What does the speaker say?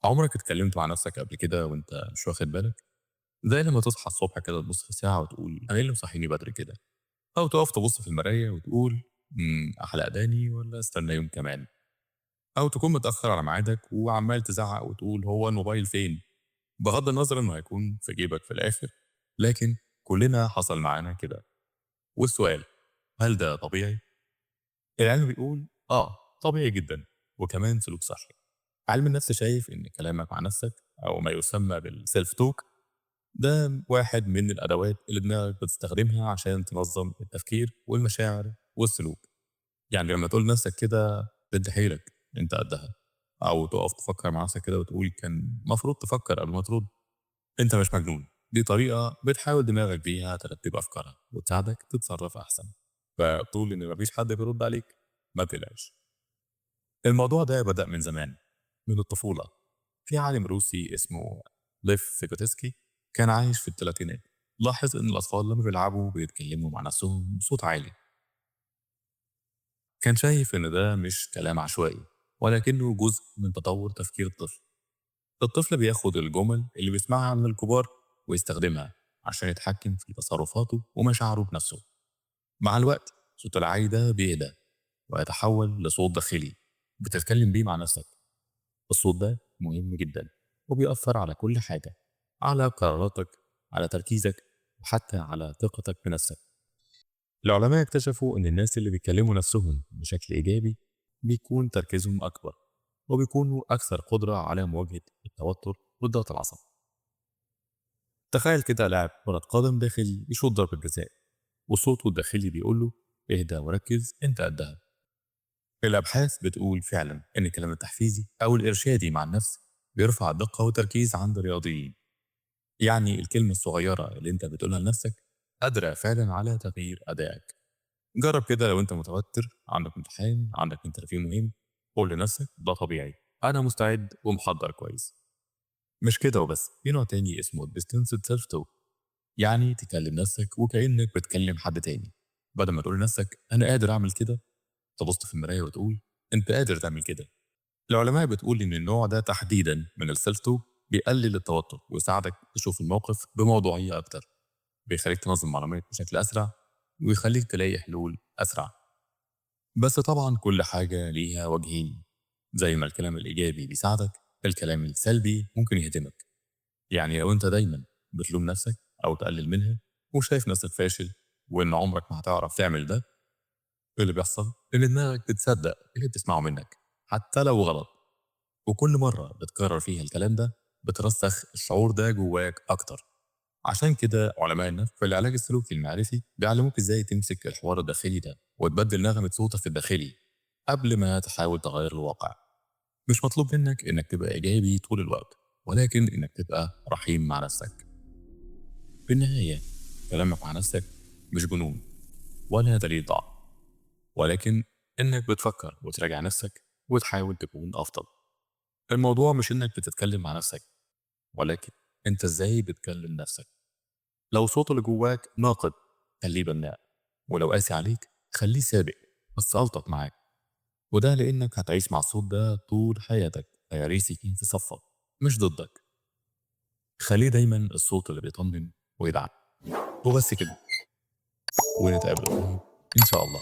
عمرك اتكلمت مع نفسك قبل كده وأنت مش واخد بالك؟ زي لما تصحى الصبح كده تبص في الساعة وتقول أنا إيه اللي مصحيني بدري كده؟ أو تقف تبص في المراية وتقول أحلق داني ولا استنى يوم كمان؟ أو تكون متأخر على ميعادك وعمال تزعق وتقول هو الموبايل فين؟ بغض النظر إنه هيكون في جيبك في الآخر، لكن كلنا حصل معانا كده. والسؤال، هل ده طبيعي؟ العلم بيقول آه، طبيعي جدا، وكمان سلوك صحي. علم النفس شايف إن كلامك مع نفسك أو ما يسمى بال self talk ده واحد من الأدوات اللي دماغك بتستخدمها عشان تنظم التفكير والمشاعر والسلوك. يعني لما تقول لنفسك كده شد حيلك انت قدها، او تقف تفكر مع نفسك كده وتقول كان المفروض تفكر قبل ما ترد، انت مش مجنون. دي طريقة بتحاول دماغك بيها ترتب أفكارها وتساعدك تتصرف أحسن. فطول إن مفيش حد بيرد عليك ما تقلقش. الموضوع ده بدأ من زمان، من الطفولة. في عالم روسي اسمه ليف فيجوتسكي كان عايش في الثلاثينات، لاحظ إن الأطفال لما بيلعبوا بيتكلموا مع نفسهم بصوت عالي. كان شايف إن ده مش كلام عشوائي، ولكنه جزء من تطور تفكير الطفل. الطفل بياخد الجمل اللي بيسمعها من الكبار ويستخدمها عشان يتحكم في تصرفاته ومشاعره بنفسه. مع الوقت صوت العالي ده بيهدى ويتحول لصوت داخلي بتتكلم بيه مع نفسك. الصوت ده مهم جدا وبيأثر على كل حاجة، على قراراتك، على تركيزك، وحتى على ثقتك بنفسك. العلماء اكتشفوا إن الناس اللي بيكلموا نفسهم بشكل إيجابي بيكون تركيزهم أكبر، وبيكونوا أكثر قدرة على مواجهة التوتر والضغط العصبي. تخيل كده لاعب كرة قدم داخل يشوط ضربة جزاء، وصوته الداخلي بيقول له اهدى وركز انت قدها. الأبحاث بتقول فعلا إن الكلام التحفيزي أو الإرشادي مع النفس بيرفع الدقة والتركيز عند الرياضيين. يعني الكلمة الصغيرة اللي انت بتقولها لنفسك قادرة فعلا على تغيير أدائك. جرب كده، لو انت متوتر، عندك امتحان، عندك interview مهم، قول لنفسك ده طبيعي، انا مستعد ومحضر كويس. مش كده وبس، في نوع تاني اسمه distanced self talk، يعني تكلم نفسك وكأنك بتكلم حد تاني. بدل ما تقول لنفسك انا قادر اعمل كده، تبص في المراية وتقول انت قادر تعمل كده. العلماء بتقول ان النوع ده تحديدا من ال self talk بيقلل التوتر ويساعدك تشوف الموقف بموضوعية اكتر، بيخليك تنظم معلومات بشكل اسرع، ويخليك تلاقي حلول اسرع. بس طبعا كل حاجة ليها وجهين، زي ما الكلام الإيجابي بيساعدك، الكلام السلبي ممكن يهدمك. يعني لو أنت دايما بتلوم نفسك أو تقلل منها وشايف نفسك فاشل وإن عمرك ما هتعرف تعمل ده، إيه اللي بيحصل؟ إن دماغك بتصدق اللي بتسمعه منك حتى لو غلط، وكل مرة بتكرر فيها الكلام ده بترسخ الشعور ده جواك أكتر. عشان كده علماء النفس في العلاج السلوكي المعرفي بيعلموك ازاي تمسك الحوار الداخلي ده وتبدل نغمة صوتك الداخلي قبل ما تحاول تغير الواقع. مش مطلوب منك انك تبقى ايجابي طول الوقت، ولكن انك تبقى رحيم مع نفسك. في النهاية كلامك مع نفسك مش جنون ولا دليل ضعف، ولكن انك بتفكر وتراجع نفسك وتحاول تكون افضل. الموضوع مش انك بتتكلم مع نفسك، ولكن انت ازاي بتكلم نفسك. لو صوت اللي جواك ناقد خليه بناء، ولو قاسي عليك خليه سابق بس ألطف معاك. وده لأنك هتعيش مع الصوت ده طول حياتك، فيا ريت يكون في صفك مش ضدك. خليه دايما الصوت اللي بيطمن ويدعم. وبس كده، ونتقابل قريب إن شاء الله.